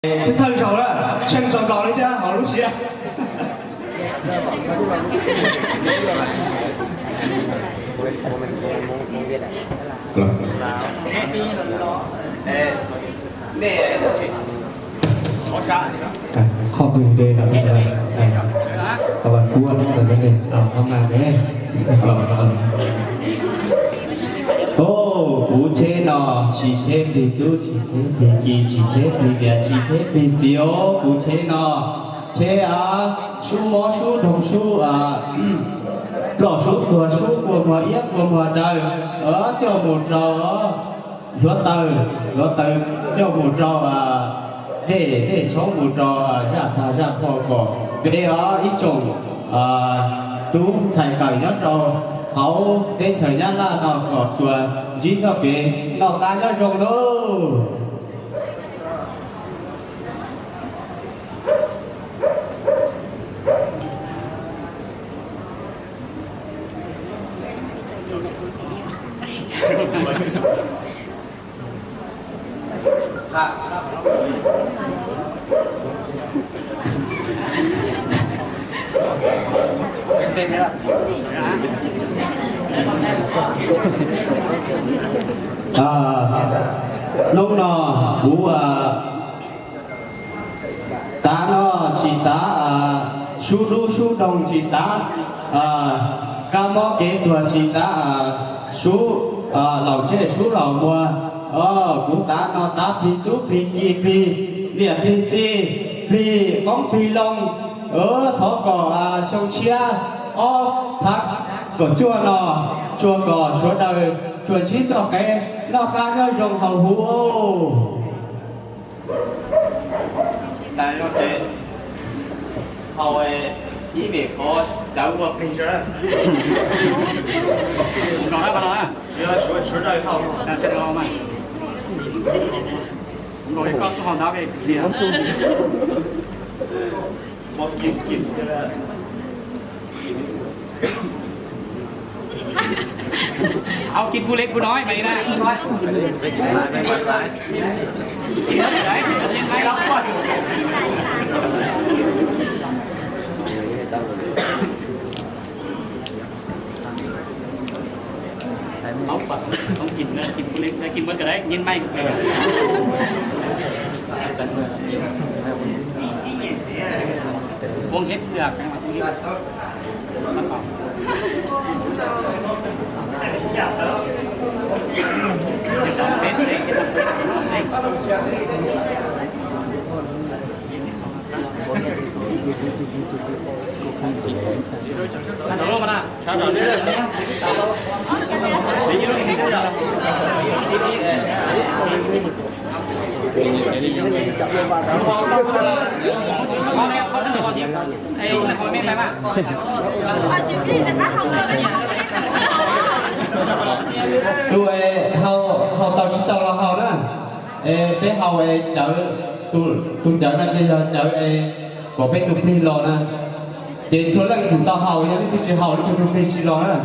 Thawj zaug na, tshee txaus nkaus li thiab hauv lub siab. Qhov kws de los, tau vas kuab los, qhov mas ne. Os, kuv Tsheb no, tsis Tsheb plig tub, tsis Tsheb plig ki, tsis Tsheb plig niam, tsis Tsheb plig txiv os, kuv Tsheb no. Tsheb a, sub mob sub nroog sub, ploj sub tuag sub kua muag iab kua muag daw, coj mus rau hluav taws, hluav taws coj mus rau dej, dej tshoob mus rau zaj pag zaj qhua kom peb os ib tsoom tub ntxhais kawm nyob rau hauv teb chaws Nyab Laj no kom tsuas ntsib txoj kev noj qab nyob zoo lauj. Hnub no kuv tav no tsis tav sub dub sub doog, tsis tav kab mob kev tuag, tsis tav sub laus ntsej sub laus muag. Kuv tav no tav plig tub plig ki, plig niam plig txiv, plig qoob plig loo. Thov kom xyoo tshiab ob phav kaum cuaj no tsuas kom sawv daws tsuas ntsib txoj kev noj qab nyob zoo hauv huv. Tas no ces haus ib vim qhov cawv ua plig tso. Hauv kis phu lej phu no mas na. Uống hết được. Tus haus tau tsis tau los haus na, es peb haus es cawv, tus cawv no ces yog cawv es kom peb tus plig los na. Ces txhua leej tsum tau haus, yog leej twg tsis haus leej twg tus plig tsis los na.